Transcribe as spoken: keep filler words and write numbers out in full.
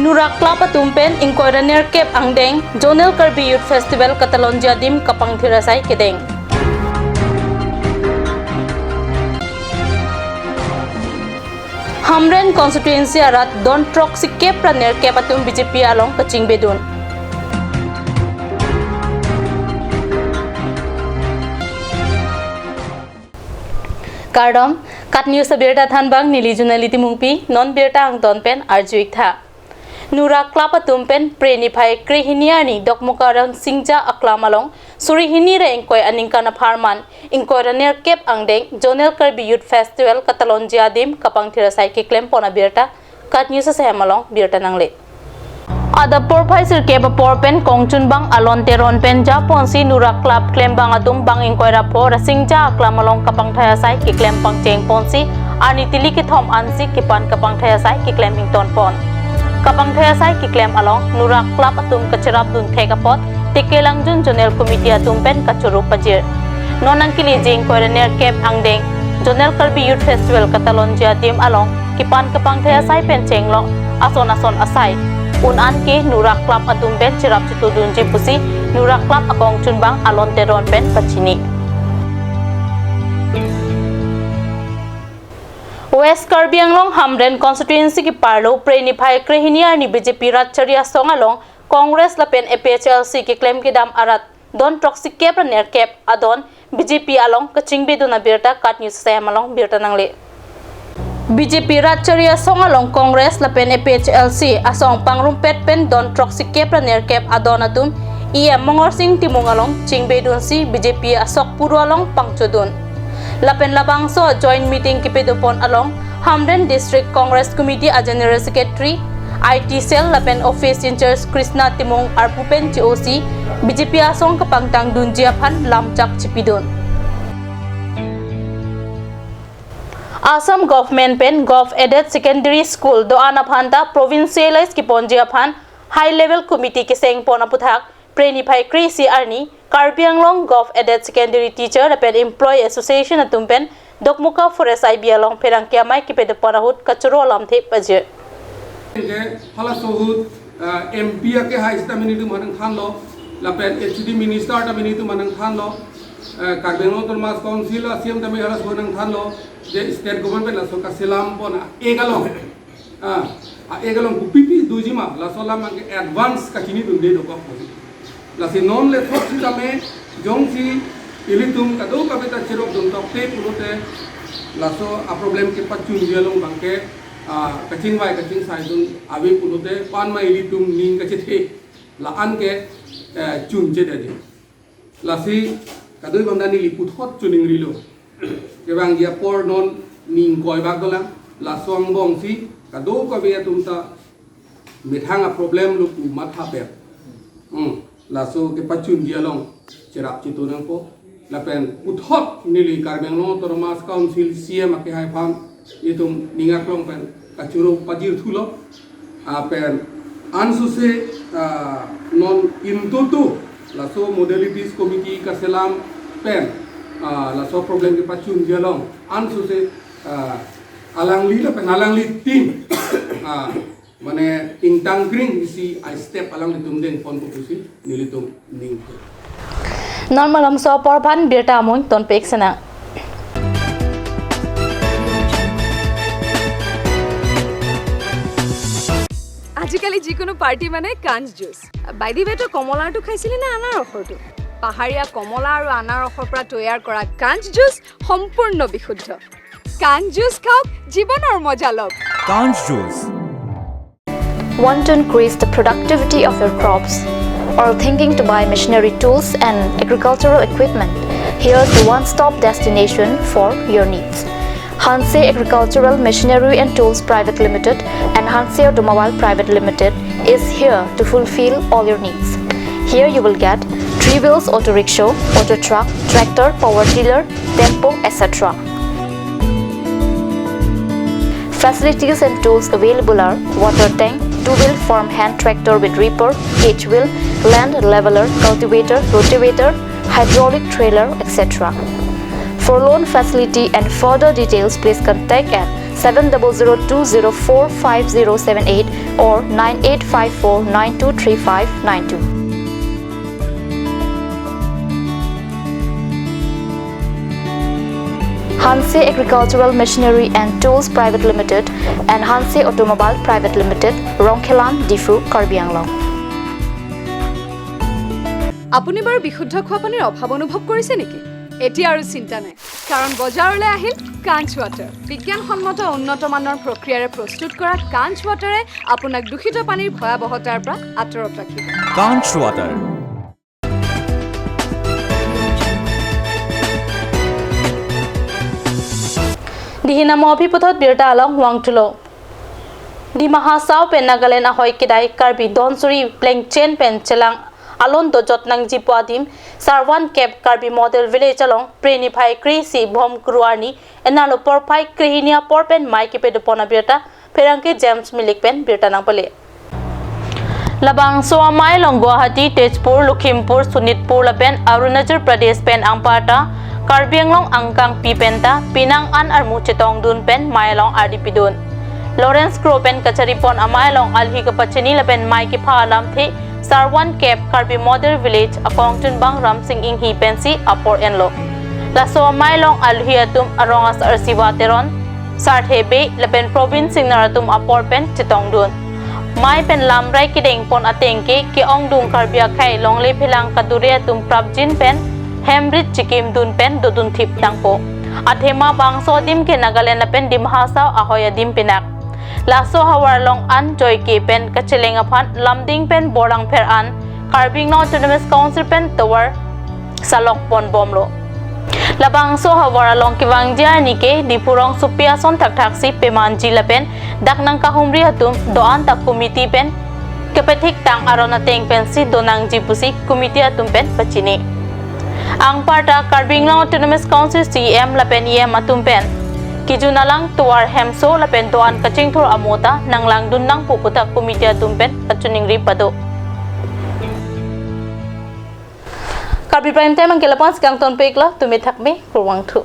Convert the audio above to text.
Nurak Club atum pen ingkoi ra nerkep angdeng Zonal Karbi Youth Festival katalonji adim kapangthir asai kedeng. Hamren constituency arat don throksi kep ra nerkep atum B J P along kachingbedun. Kardom, KAT News abirta thanbang neli Junali Timungpi, non birta angton pen arju-ik tha. Nurak Club atum pen Phre niphai krehini arni Dokmoka Rangsingja Aklam along suri hini ra ingkoi aningkan apharman ingkoi ra nerkep angdeng Zonal Karbi Youth Festival katalonji adim kapangthir asai keklem pon abirta KAT News ahem along birta nangle. Adap porphai sirkep apor pen kongchunbang Alon Teron pen japonsi Nurak Club klembang atum bang ingkoi ra pho Rangsingja Aklam along kapangthai asai keklem pangcheng ponsi arni tili kethom ansi kepan kapangthai asai keklem ington pon. Kapangthai asai keklem along Nurak Club atum kacherapdun thek apot teke langjun Zonal Committee atum pen kachoro pajir. Non nangkeleji ingkoi ra nerkep angdeng Zonal Karbi Youth Festival katalonji adim along kepan kapangthai asai pen chenglok ason ason asai un an ke Nurak Club atum pen cherap chetudunji pusi Nurak Club akongchunbang Alon Teron pen pachini. West Karbi Anglong Hamren constituency keparlo Phre niphai krehini arni B J P Ratchari Asong along Congress lapen A P H L C keklem kedam arat don throksi kep ra nerkep adon B J P along kachingbedun abirta KAT News ahem along birta nangle. B J P Ratchari Asong along Congress lapen A P H L C asong pangrumpet pen don throksi kep ra nerkep adon atum E M Mongorsing Timung along chingbedunsi B J P asok puru along pangchodun. Lapen labangso joint meeting kepadopon along Hamren District Congress Committee a General Secretary, I T cell lapen office in-charge Krishna Timung arpu pen che-osi B J P asong kapangtangdunji aphan lamchak chipidun. Assam Government pen Govt Aided Secondary School do-an aphanta provincialize keponji aphan High Level Committee keseng pon aputhak Phre niphai kre-isi arni Karbi Anglong Govt Aided Secondary Teacher lapen Employee Association atum pen Dokmoka Forest I B along pherangke amei kepadopon ahut kachoro alamthe pajir. Ke halaso ahut, ah, M P akehai sitame nelitum aphan nangthanlo, lapen H D minister tame nelitum aphan nangthanlo, eh, Karbi Anglong Autonomous Council a C E M tame halaso ahut nangthanlo, je state government pen laso kaselam pon a-ek along. Ah, a-ek along kopipi doji ma, laso alam abangke advance kachinidunde dokok. Lasi non le thok sitame jongsi ilitum kadokave ta cherapdun tokte pulote laso a-problem kepachunji along abangke, ah, kachingvai kachingsaidun ave pulote panma ilitum ning kachethe la-an ke, eh, chunchedetji. Lasi kadokave abang ta neli puthot choningrilo. Kevangji apor non ning koibak dolang, laso angbongsi kadokave atum ta methang a-problem lo pu matha pet. Hmm, laso kepachunji along cherap chitu nangpo. Lapen puthot neli Karbi Anglong Autonomous Council C E M akehai aphan itum ning aklong pen kachoro pajirthulo. Lapen ansose, ah, non intutu laso modalities committee kaselam pen, ah, laso problem kepachunji along ansose, ah, alangli lapen alangli team, ah, mane ingtangkring isi a-step alanglitum dengponpo pusi nelitum ning. Non malomso apor aphan birta amung tonpik sena. আজিকালি যিকোনো পাৰ্টি মানে কাঞ্চ juice. By the ৱে, তই কমলাৰটো খাইছিলি নে আনাৰসৰটো? পাহাৰীয়া কমলা আৰু আনাৰসৰ পৰা তৈয়াৰ কৰা কাঞ্চ জুচ সম্পূৰ্ণ বিশুদ্ধ। কাঞ্চ জুচ খাওক, জীৱনৰ মজা লওক। Kanch Juice. Want to increase the productivity of your crops? Or thinking to buy machinery tools and agricultural equipment? Here's the one-stop destination for your needs. Hanse Agricultural Machinery and Tools Private Limited and Hanse Automobile Private Limited is here to fulfill all your needs. Here you will get three wheels auto rickshaw, auto truck, tractor, power tiller, tempo, et cetera. Facilities and tools available are water tank, two-wheel farm hand tractor with reaper, cage wheel, land leveler, cultivator, rotavator, hydraulic trailer, et cetera. For loan facility and further details, please contact at seven double zero two zero four five zero seven eight or nine eight five four nine two three five nine two. Hanse Agricultural Machinery and Tools Private Limited and Hanse Automobile Private Limited, Rongkhelan, Diphu, Karbi Anglong. আপুনি বাৰু বিশুদ্ধ খোৱা পানীৰ অভাৱ অনুভৱ কৰিছে নেকি? এতিয়া আৰু চিন্তা নাই, কাৰণ বজাৰলৈ আহিল কাঞ্চ ৱাটাৰ। বিজ্ঞানসন্মত উন্নত মানৰ প্ৰক্ৰিয়াৰে প্ৰস্তুত কৰা কাঞ্চ ৱাটাৰে আপোনাক দূষিত পানীৰ ভয়াৱহতাৰ পৰা আঁতৰত ৰাখিব। Kanch Water. Dihinamo aphi puthot birta along vangthulo. Dima Hasao pen Nagaland ahoi kedai Karbi Donsuri Plengchen pen chelang alon dojot nangjipo adim Sarwan Kep Karbi Model Village along Preni phai kre-isi Bhom Kru arni enalo porphai krehini apor pen mei kepedopon abirta pherangke James Milik pen birta nangpale. Labangso amei along Guwahati, Tezpur, Lakhimpur, Sonitpur lapen Arunachal Pradesh pen anparta Karbi Anglong angkangpi penta penang an armu chetongdun pen mei along ardi pidun. Lawrence Kro pen kacharipon amei along alhi kapachini lapen mei kepha alamthe Sarwan Kep Karbi Model Village akongchunbang Ramsing Inghi pensi apor enlo. Laso amei along alhi atum arong asar Siva Teron, Sarthe Bey lapen Probin Singnar atum apor pen chetongdun. Mei pen lamrai kedengpon atengke ke-ongdung Karbi akhei longle phelang kadure atum prapjin pen hemrit chikimdun pen dodunthipi tangpo. Athema bangso adim ke Nagaland lapen Dima Hasao ahoi adim pinak. Laso ahavar along an joike pen kacheleng aphan lamding pen borlang pher an Karbi Anglong Autonomous Council pen tovar salok ponbomlo. Labangso ahavar along kevangji arni ke Diphu rongsopi ason thakthaksi pemanji lapen dak nangkahumri atum do-an ta committee pen kepethiktang aron ateng pensi donangji pusi committee atum pen pachini. Anparta Karbi Anglong Autonomous Council C E M lapen E M atum pen kejun alang tovar hemso lapen do-an kachingthur amo ta nanglangdun nangpo puta committee atum pen kachiningri pado. Karbi Prime Time angke lapu-an si kangtonpiklo, tumi thakme, kurvangthu.